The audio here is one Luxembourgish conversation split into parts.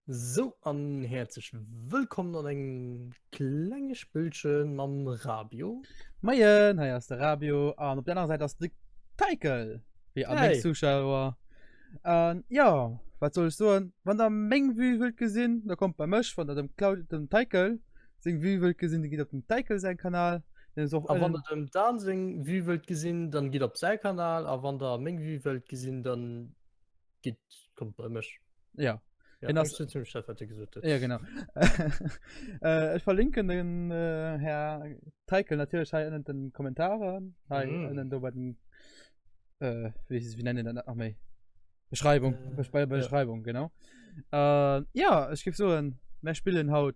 Sou an häerzlech wëllkommen an engem klenge Spillchen mam Rabio. Moien, hei ass de Rabio an op der anerer Säit ass de Teikel, wéi all meng Hey. Zuschauer. An jo, wat soll ech soen, wann der meng Vue wëllt gesinn, da kommt bei mech, wann der dem Claudio, dem Teikel seng Vue wëllt gesinn, da gitt op dem Teikel säin Kanal, deen ass och A wann ënnen. der dem Dan seng Vue wëllt gesinn, dann gitt op säi Kanal a wann der meng Vue wëllt gesinn, dann gitt, kommt bei mech. Ja. Ja, Den ass- so ziemlich das, wat du gesot hues. Ja, genau. äh, ech verlinken den äh, Herr Teikel natierlech hei ënnen den Kommentaren. Hei Mm. ënnen do bei den äh, wéi, wéi nennen dat nach méi? Beschreibung. Äh, Besch bei der ja. Beschreibung, genau. Äh, ja, ech géif soen, mir spillen haut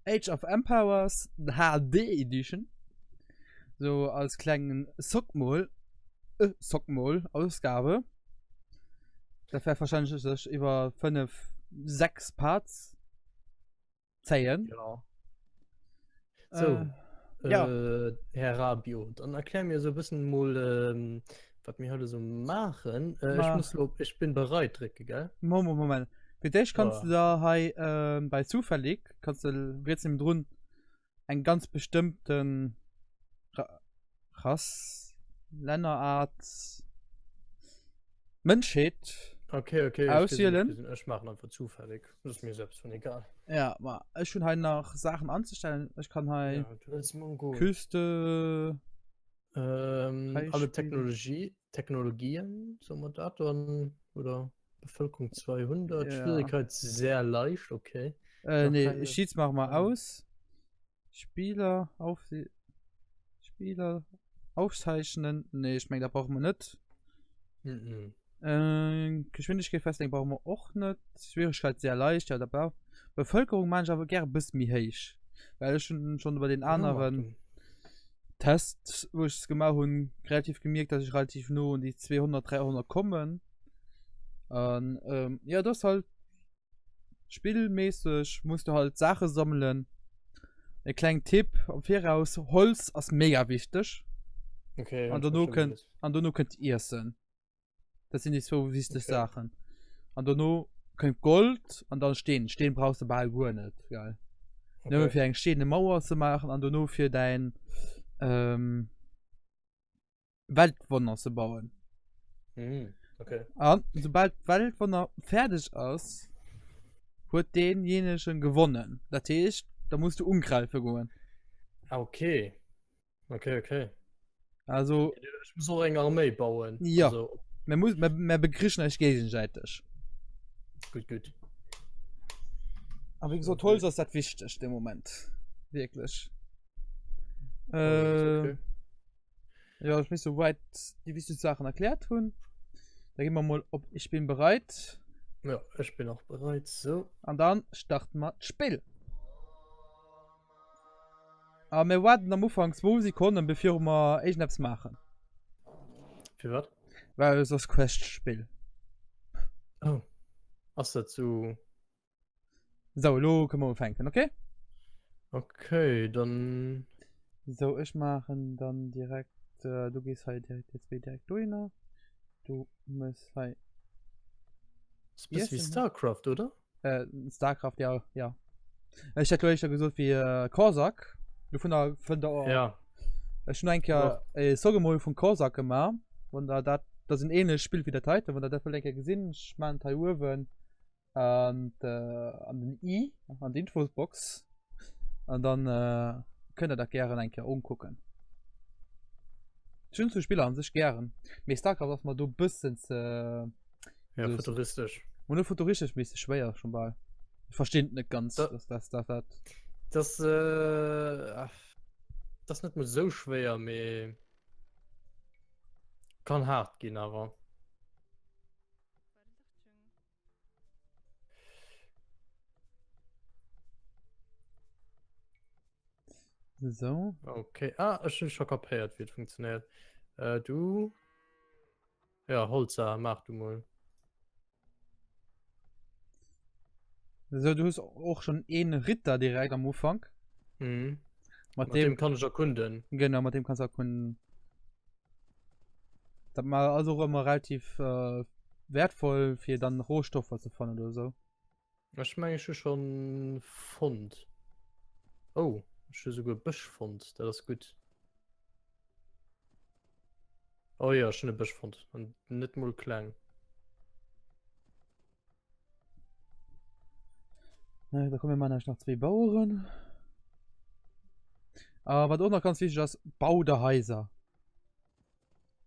Age of Empires HD Edition. So als klengen Sockmol, äh, Sockmol Ausgabe. Dat wäert wahrscheinlech sech iwwer 5, 6 Parts zéien. Ja. So, Äh, ja. äh, Här Rabio, dann erklär mir so e bëssen mol, ähm, wat mir haut esou maachen. Äh, ech Ma- muss lo, ich bin bereit drécke, gell? Moment, Moment. Fir d'éischt kanns Ja. du da hei ähm, bei zufällig, kanns du riets neben drun eng ganz bestëmmten Ra Rass, Lännerart, Mënschheet Okay, okay, ech gesinn, ech auswielen. gesinn. Ech maachen einfach zufällig. Das ist mir selbst von egal. Ja, ma ech hunn hei nach Saachen anzestellen. Ech kann hei Ja, du wëlls Mongol. Küste, Ähm, alle Beispiel. Technologie, Technologien, soll man dat dann? Oder Bevölkerung 200, Ja. Schwierigkeit sehr leicht, okay. Äh, Noch nee, keine- Sheets machen wir ähm, aus. Spieler auf Spieler aufzeichnen. Nee, ich mein, da brauchen wir net. Mhm. Äh, Geschwindigkeit festlegen brauchen wir och net. Schwierigkeit sehr leicht, ja, da brauch. Bevölkerung man ich awer gär e bësse méi héich. Well ech hun schon bei den Ja, mach aneren du. Tests, wou ech es gemaach hunn, relativ gemierkt, dass ich relativ no un déi 200, 300 kommen. An ähm, ja, das halt spillmäßig musst du halt Sache sammelen. E kleng Tipp am Viraus, Holz ass mega wichteg. Okay, An ich dono verstehe kënnt das. an dono kënnt Iessen. Dat sinn déi zwou wichteg Okay. Saachen. An dono kënnt Gold an dann Steen. Steen brauchst du bal guer net, gell. Nëmme Okay. fir eng steene Mauer ze maachen an dono fir däin ähm, Weltwonner ze bauen. Mhm. Okay. An soubal d'Weltwonner fäerdeg ass, huet deenjenigen gewonnen. Dat heescht, da muss du ungräife goen. Ah, okay. Okay, okay. Also Ech muss och eng Arméi bauen. Ja. Also, mir, muss, mir, mir bekrichen eis géigesäiteg. gutt, gutt. A wéi gesot, Okay. Holz ass dat Wichtegst de Moment. Wierklech. Oh, das ist Äh, okay. ja, ech muss souwäit déi wichtegst Saachen erkläert hunn. Da gi mer mol op Ich bin bereit. Ja, ech bin och bereit. So. An dann starten mer d'Spill. A mir waarden am Ufank zwou Sekonnen, bevir mer iergendeppes maachen. Fir wat? Well soss crasht d'Spill. Oh. Ass dat sou. Sou, elo kënne mer ufänken, okay? Okay, dann. Sou, ech maachen dann direkt, du gees hei direkt, déi zwéi direkt dohinner. Du mëss hei. Ass e bësse wéi Starcraft, oder? Äh, Starcraft, ja, ja. Ech hätt lo éischter gesot wéi äh, Korsak. Dovunner fënnt der Ja. Ech hunn eng Kéier e Soggemol vun Korsak gemaach. Wann der dat, dat ass en ähnlecht Spill wéi dat heiten, wann der dat wëllt eng Kéier gesinn, ech maan et hei uewen an an den i, an d'Infosbox. An dann äh, kënnt der dat gären eng Kéier unkucken. Ech hunn sou Spiller an sech gären. Mee Starcraft ass mer do bëssen ze. Ja, So- futuristisch. Mo net futuristesch, mee ze schwéier schon bal. Ich verstinn et net ganz, Da- dass das dat dat. Das, äh, ach, das ist net mol sou schwéier, mee kann hart ginn awer. So. Okay, ah, ech hunn scho kapéiert, wéi et funktionéiert. Äh, du. Ja, Holzer, maach du mol. So, du hues och schon een Ritter direkt am Ufank. Mhm. Mat Mat dem, dem kann ech erkunden. genau, mat dem kannst du erkunden. Dat mar also och ëmmer relativ äh, wertvoll fir dann Rohstoffer ze fannen oder so. Ech mengen ech hu schon fonnt. Oh, ech hu souguer Bësch fonnt, dat ass gutt. Oh jo, ech hunn e Bësch fonnt an net mol kleng. Äh, da kommen wir nach zwee Baueren. Ah, wat och nach ganz wichteg ass, bau der Haiser.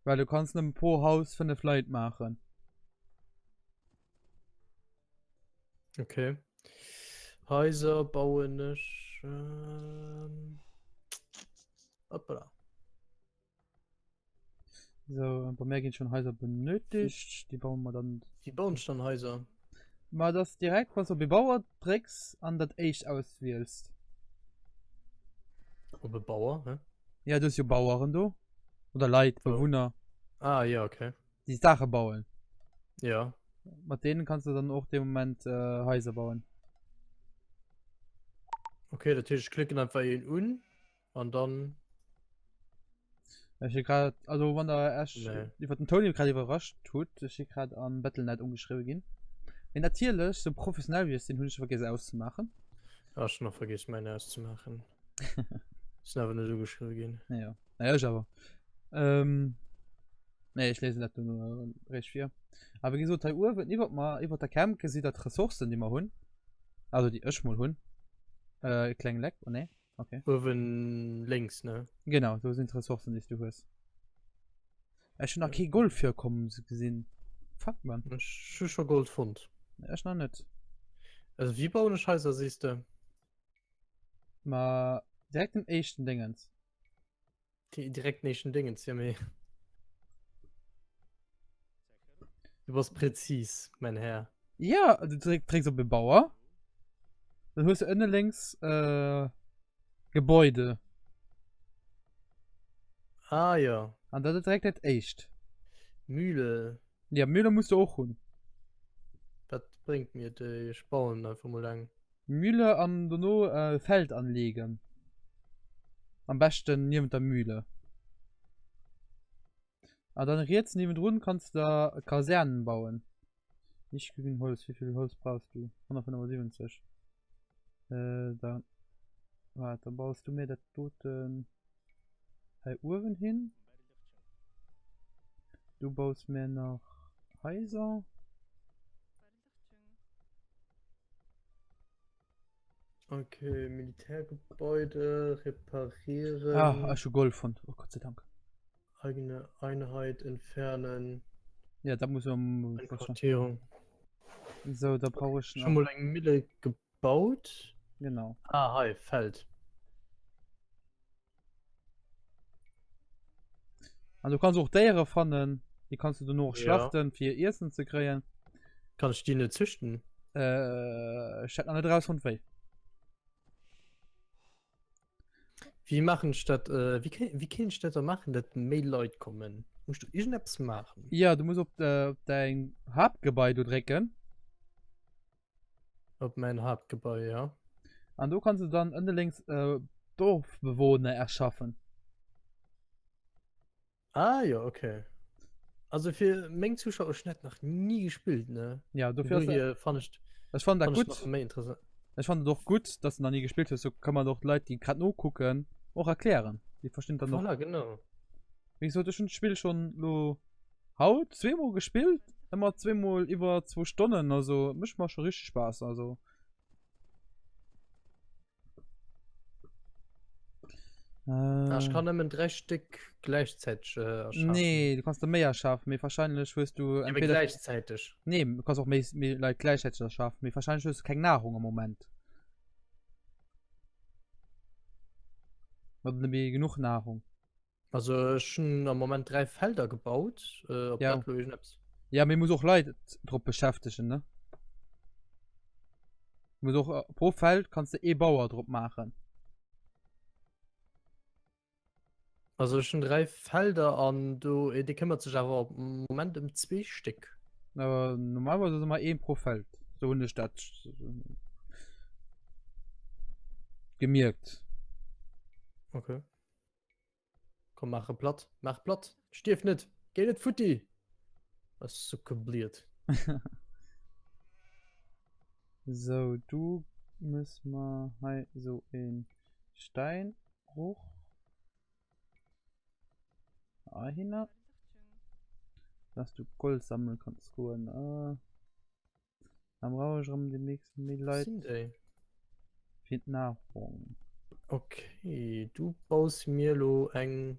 Well du kanns nëmmen pro Haus 5 Leit maachen. Okay. Haiser bauen ech. Ähm... Hoppala. So, bei mir ginn schon Häuser benötigt. Die bauen wir dann. Wie bauen ich dann Häuser? Ma das direkt, wann du op Bauer drécks an dat éischt auswielst. Op e Bauer, hä? Ja, du hast jo Baueren do. Oder Leit, Bewunner. Ah, ja, okay. Déi Saache bauen. Ja. Mat deenen kanns du dann och dee Moment äh, Haiser bauen. Okay, dat heescht, ech klicken einfach een un an dann. Ech hu grad, also wann der Äch Nee. iwwer den Tony grad iwwerrascht hutt, ech si grad an Battlenet ugeschriwwe ginn. Mee natierlech, sou professionell wéi ech sinn, hunn ech vergiess auszemaachen. Ah, ech hunn och vergiess mäin auszemaachen. Sinn awer net ugeschriwwe ginn. Ja, naja, ech awer. Ähm, nee, ech lesen dat dono réischt vir. Awer wéi gesot, hei uewen iwwer mer, iwwer der Cam gesitt der d'Ressourcen, déi mer hunn. Also déi ech mol hunn. Äh, kleng Leck, oh nee, okay. Uewen lénks, ne? Genau, do sinn d'Ressourcen, déi s du hues. Ech hunn nach kee Gold virkommen gesinn. Fuck, man. Ech hu scho Gold fonnt. Ech nach net. Also wéi bauen ech Haiser, sees de? Ma direkt den éischten Dingens. Direkt den éischten Dingens, ja mee. Du bass präzis, mein Här. Ja, du dréck, drécks op Bebauer. Dann hues du ënne lénks äh, Gebäude. Ah ja. An dat ass direkt dat éischt. Mühle. Ja, Mühle muss du och hunn. Wat bréngt mir déi? Ech bauen einfach mol eng. Mühle an dono e Feld anlegen. Am beschten niewent der Mühle. An dann riets niewendrun kanns de der Kasernen bauen. Nicht genügend Holz. Wéi vill Holz brauchs du? 175. Äh, da. Waart, da baus du mir dat doten hei uewen hin. Du baus mir nach Haiser. Okay, Militärgebäude reparieren. Ah, ech hu Gold fonnt. Oh Gott sei Dank. Eigene Einheit entfernen. Ja, da muss um Einquartierung. So, da brauche ich Schon mal eng Mille gebaut. Genau. Ah, hei, Feld. An du kanns och Déiere fannen, déi kanns du dono och Ja. schlachten, fir Iessen ze kréien. Kann ech déi net züchten? Äh, ech hätt nach net erausfonnt wéi. Wéi maachen ech dat, äh, wéi kéint, wéi kéint ech dat da maachen, dat méi Leit kommen? Muss ech do iergendeppes maachen? Ja, du muss op, de, op däin Haaptgebai do drécken. Op mäin Haaptgebai, ja. An do kanns du dann ënne lénks äh, Dorfbewohner erschaffen. Ah jo, okay. Also fir meng Zuschauer, ech hunn dat nach ni gespillt, ne? Ja, dofir ass Dohier fann ech ech fannen dat fann ech gutt. nach méi interessant. Ech fannen et och gutt, dass du nach ni gespillt hues, sou kann man och d'Leit, déi grad nokucken, och erklären. Déi verstinn dann och. Voilà, genau. Wéi gesot, ech hunn d'Spill schonn lo haut zweemol gespillt, ëmmer zweemol iwwer zwou Stonnen, also et mécht mer scho richteg Spaass, also. Ah, ech kann nëmmen 3 Stéck gläichzäiteg äh, erschafen. Nee, du kanns der méi erschafen, mee wahrscheinlech hues du Ja, mee entweder gläichzäiteg. Nee, du kanns och méi, méi Leit gläichzäiteg erschafen, mee wahrscheinlech hues du keng Nahrung am Moment. Oder net méi genuch Nahrung. Also ech hunn am Moment 3 Felder gebaut, äh, ob Ja. dat lo irgendeppes. Ja, mee muss och Leit drop beschäftegen, ne? Muss och äh, pro Feld kanns de ee Bauer drop maachen. Also ech hunn 3 Felder an do äh, dee këmmert sech awer am Moment ëm zwee Stéck. Awer normalerweise ass ëmmer een pro Feld. Sou hunn ech dat gemierkt. Okay. Komm, mach e platt. Mach platt. Stierf net. Géi net futti. Ass so gebliert. Sou, du mëss mer hei sou een Steinbruch heihinner, dass du Gold sammeln kanns goen. Äh, dann brauch ech erëm demnächst méi Leit Sinn déi? fir d'Nahrung. Okay, du baus mir lo eng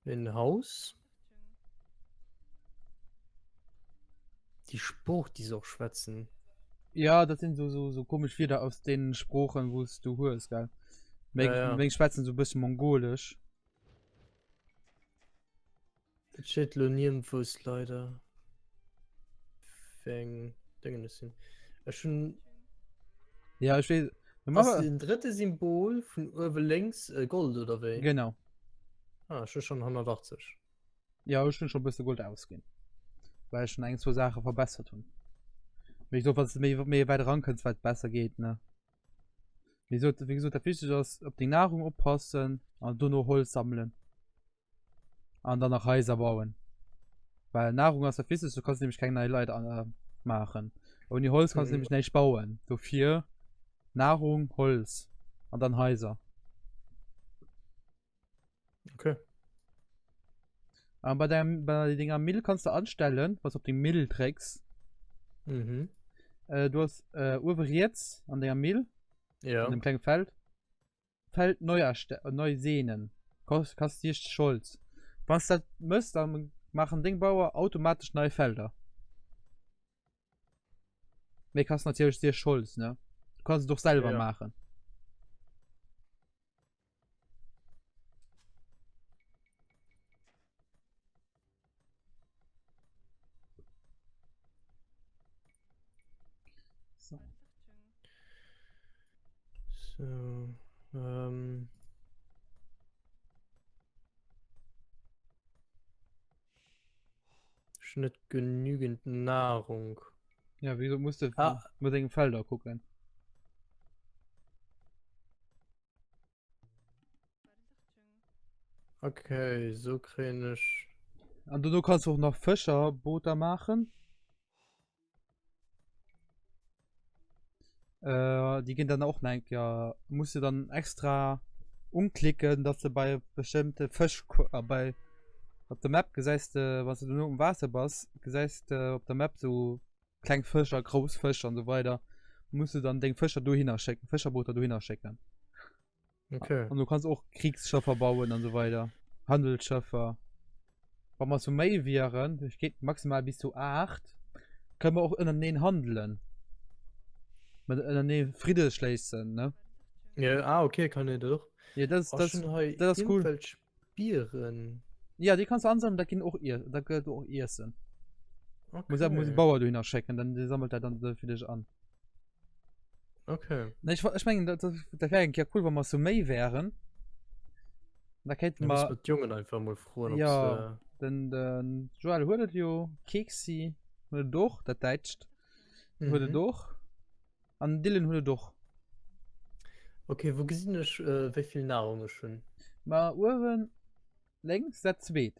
En Haus. Déi Sprooch déi se och schwätzen. Ja, dat sinn so, so, so komesch Wierder aus den Sproochen, wou s du hues, gell? Meng, Ja, ja. meng schwätzen so e bësse mongolesch. Et steet lo niergendwous leider wéi eng Déngen et sinn. Ech hunn. Ja, ech weess. Ass den drëtte Symbol vun uewe lénks Gold oder wéi? Genau. Ah, ech hu schon 180. Ja, ech hunn schon e bësse Gold ausginn. Well ech schon eng, zwou Saache verbessert hunn. Mee ech soen, wann s de méi, méi wäit erankënns, wat besser geet, ne? Wéi gesot, wéi gesot, dat Wichtegst ass, op deng Nahrung oppassen an dono Holz sammelen. An dann nach Haiser bauen. Well Nahrung ass dat Wichtegst, du kanns nämlech keng nei Leit an, äh, maachen. Ouni Holz kanns du Mhm. nämlech näischt bauen. Dofir Nahrung, Holz an dann Haiser. Okay. An bei der, bei denger Mill kannst du anstellen, was op deng Mill drécks. Mhm. Äh, du hast äh, uewe riets an denger Mill, Ja. an dem klenge Feld, Feld neu erste neu sehnen. Kost, kasst 60 Holz. Wann du dat mëss, dann machen deng Bauer automatesch nei Felder. Mee kasst natierlech 60 Holz, ne? Du kannst et och selwer Ja. maachen. So. So, ähm. Ech hunn net genügend Nahrung. Ja, wéi gesot, muss de Ah. mat denge Felder kucken. Okay, so kréien ech. An dono kanns du och nach Fëscherbooter maachen. Äh, déi ginn dann och nach eng Kéier, muss du dann extra unklicken, dass de bei bestëmmte Fësch äh, bei op der Map gesäis de, wann du dono um Waasser bass, gesäis de op der Map sou kleng Fëscher, grouss Fësch an esou weider. Muss du dann deng Fëscher dohinner schécken, Fëscherbooter dohinner schécken. Okay. An du kanns och Kriegsschëffer bauen an esou weider, Handelsschëffer. Wa mer zu méi wieren, ech geet maximal bis zu 8, kënne mer och ënnerteneen handelen. Mat ënnertenee Fridde schléissen, ne? Ja, ah, okay, kann een dat och. Ja, dat Oh, dat ech hunn hei dat ass cool. iergendwelch Bieren. Ja, déi kanns du ansammeln, dat ginn och Ier, dat gëtt och Iessen. Muss Okay. muss de Bauer dohinner schécken, dann dee sammelt dat dann fir dech an. Okay. Ne, ech, ech mengen, dat, dat, dat wär eng Kéier cool, wa mer sou méi wären. Da kéinte Da muss mer, mer d'Jongen einfach mol froen, ob Ja. se. den, den Joël huet et jo, Keksi huet et och, dat Däitscht huet et Mhm. och. An den Dylan huet et och. Okay, wou gesinn ech, äh, wéi vill Nahrung ech hunn? Ma uewen lénks dat zweet.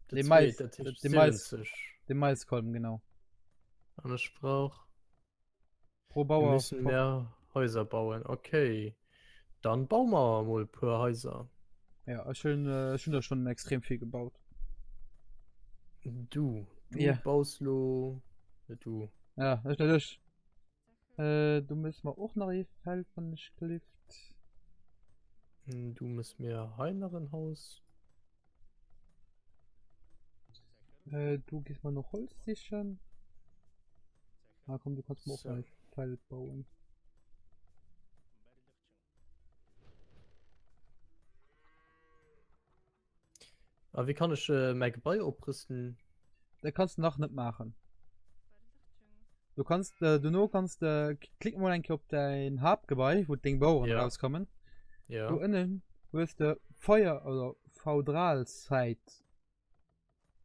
Dat De zweet, Mais, dat heescht de Mais, 70. de Maiskolben, genau. An ech brauch. Pro Wir Bauer. müssen mehr Häuser bauen. Okay. Dann bauen wir mal ein paar Häuser. Ja, ech hunn, äh, ech hunn der schon extrem vill gebaut. Du, du Ja. baust lo. Du. Ja, ech net ech. Äh, du muss mer och nach ee Feld wann ech gelift. Hm, Du musst mir hei nach ein Haus. Äh, du gehst mal noch Holz sichern. Ah, komm, du kannst mir auch So. mal ein Feld bauen. A wéi kann ech äh, mäi Gebai oprüsten? Dat kanns du nach net maachen. Du kannst äh, dono kannst de äh, klick mol eng Kéier op däin Haaptgebai, wou deng Baueren Ja. rauskommen. Ja. Do ënnen hues de Feuer oder Faudralzäit.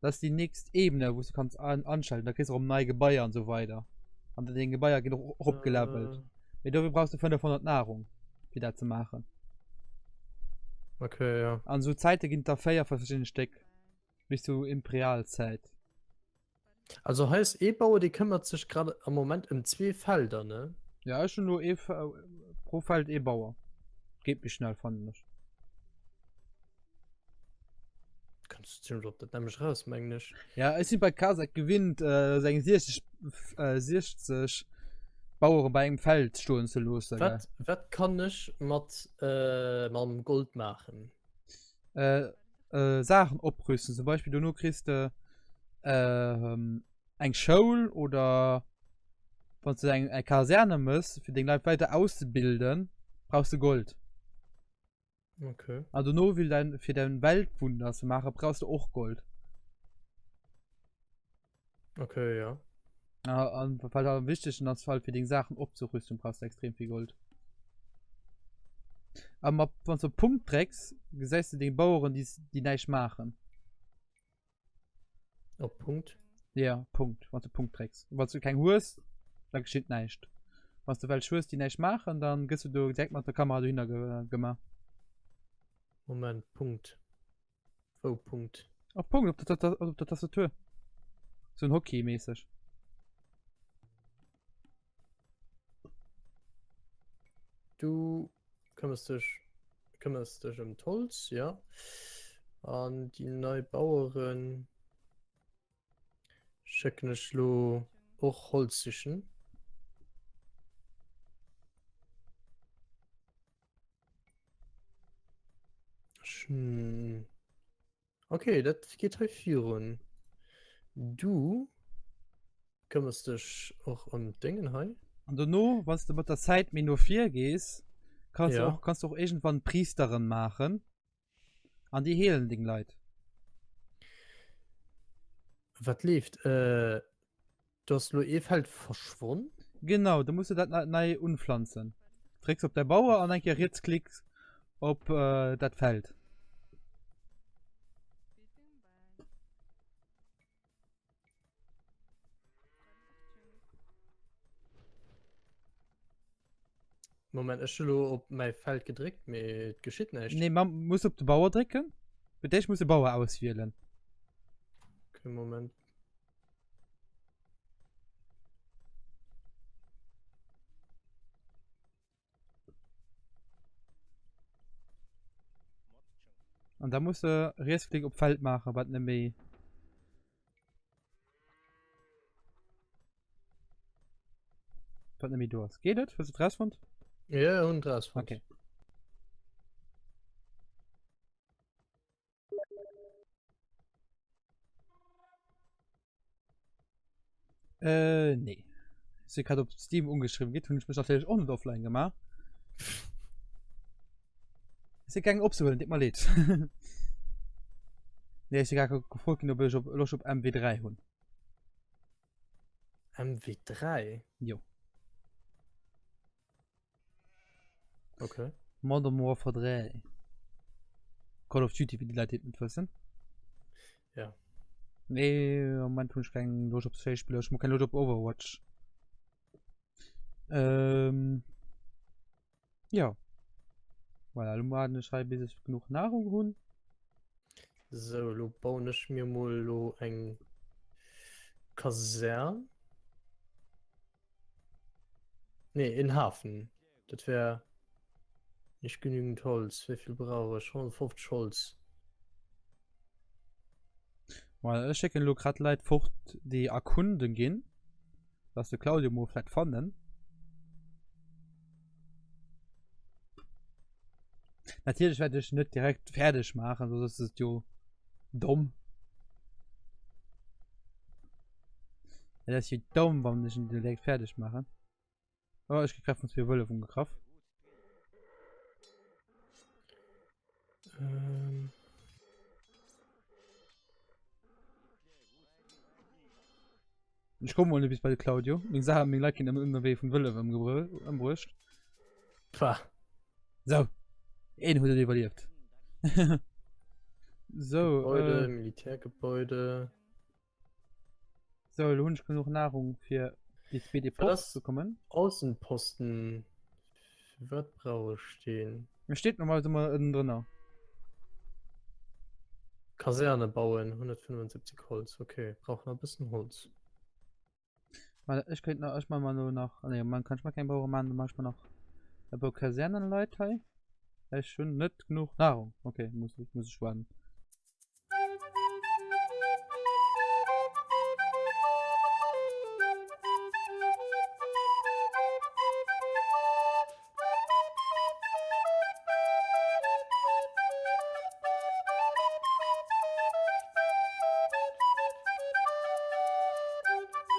Dat ass déi nächst Ebene, wou du kanns an anschalten. Da kriss du erëm nei Gebaier an esou weider. An deng Gebaier ginn och eropgelevelt. Äh, Mee dofir brauchs du 500 Nahrung, fir dat ze maachen. okay, ja. An esou Zäite ginn et der 4 verschiddene Stéck. Bis zu Imperialzäit. Also hei ass ee Bauer, dee këmmert sech grad am Moment ëm zwee Felder, ne? Ja, ech hunn elo ee pro Feld ee Bauer. Geet méi schnell, fannen ech. Kënns du zimmlech op dat nämmlecht raus, mengen ech. Ja, ech sinn bei Kazakh gewinnt, äh, seng 60, äh, 60 Bauere bei engem Feld stoen ze loossen. Wat, wat kann ech mat, äh, mam Gold maachen? Äh, äh, Saachen oprüsten. Zum Beispill dono kriss de äh, eng Schoul oder wann du eng, eng Kaserne mëss, fir deng Leit weiter auszebilden, brauchst du Gold. Okay. An dono will dein, fir dein Weltwunder ze maachen, brauchst du och Gold. Okay, ja. Ja, an weil am wichtigsten ass halt fir deng Saachen opzerüsten, brauchst du extrem viel Gold. A mat wann du Punkt drécks, gesäis du deng Baueren, déi déi näischt maachen. Op Punkt? Ja, Punkt, wann du Punkt drécks. Wann du keng hues, da geschitt näischt. Wann du welch hues, déi näischt maachen, dann gëss du do direkt mat der Kamera dohinner ge gemaach. Moment, Punkt. Wou Punkt? Op Punkt, op der, der, op der Tastatur. So ein Hockey-mäßig. Du këmmers dech, këmmers dech ëm d'Holz, ja. An déi nei Baueren schécken ech lo och Holz sichen. Okay, dat geet hei virun. Du këmmers dech och ëm d'Déngen hei. An dono, wann s de mat der Zäit méi no vir gees, kanns du och, kanns du och iergendwann Priesteren maachen an déi heelen deng Leit. Wat leeft? Äh, Do ass lo ee Feld verschwonn. Genau, do muss du dat nei unpflanzen. Drécks op däi Bauer an eng Kéier rietsklicks op dat Feld. Moment, ech hu lo op mäi Feld gedréckt, mee et geschitt näischt. Nee, man muss op de Bauer drécken. Fir d'éischt muss de Bauer auswielen. Okay, Moment. An da muss de Rietsklick op Feld maachen, wat net méi. Wat net méi do ass. Geet et? Hues du et rausfonnt? Ja, hunn et rausfonnt. Okay. Äh, nee. Si grad op Steam ungeschriwwen gitt, hunn ech mech natierlech och net offline gemaach. Si gaangen opzehuelen, deet mer leed. Nee, ech si grad gefrot ginn, ob ech op Loscht op MW3 hunn. MW3? Jo. Okay. Modern Warfare 3. Call of Duty, fir déi Leit, déi et net wëssen. Ja. Nee, am Moment hunn ech keng Loscht op Schéisspiller. Ech hu keng Loscht op Overwatch. Ähm, ja. Voilà, lo waarden ech hei, bis ech genuch Nahrung hunn. So, lo bauen ech mir mol lo eng Kasern. Nee, en Hafen. Dat wär nicht genügend Holz. Wéi vill brauch ech? 150 Holz. Well ech schécken elo grad Leit fort, déi erkunden ginn, dass de Claudio mol vläit fannen. Natierlech wäert ech net direkt fäerdeg maachen, soss ass et jo domm. Dat ass jo domm, wann ech en direkt fäerdeg maachen. Oh, ech gi grad vun zwee Wëllef ugegraff. Ähm. Ech komme mol net bis bei de Claudio. Meng Sache, meng Leit ginn ëmmer ënnerwee vun Wëllef ëmbruecht. Pah. So. Een huet et iwwerlieft. So, Gebäude, äh, Militärgebäude. so, elo hunn ech genuch Nahrung fir déi zweet Wat Epoch ass ze kommen. Aussenposten? Fir wat brauch ech deen? E steet normalerweis ëmmer ënnendrënner. Kaserne bauen, 175 Holz. Okay, brauch nach e bëssen Holz. Well ech kéint nach, ech man mal lo nach, nee, man kann ich mal keng Bauere man, dann mach ich mal nach e puer Kasernenleit hei. Ech hunn net genuch Nahrung. Okay, muss, muss ich warten.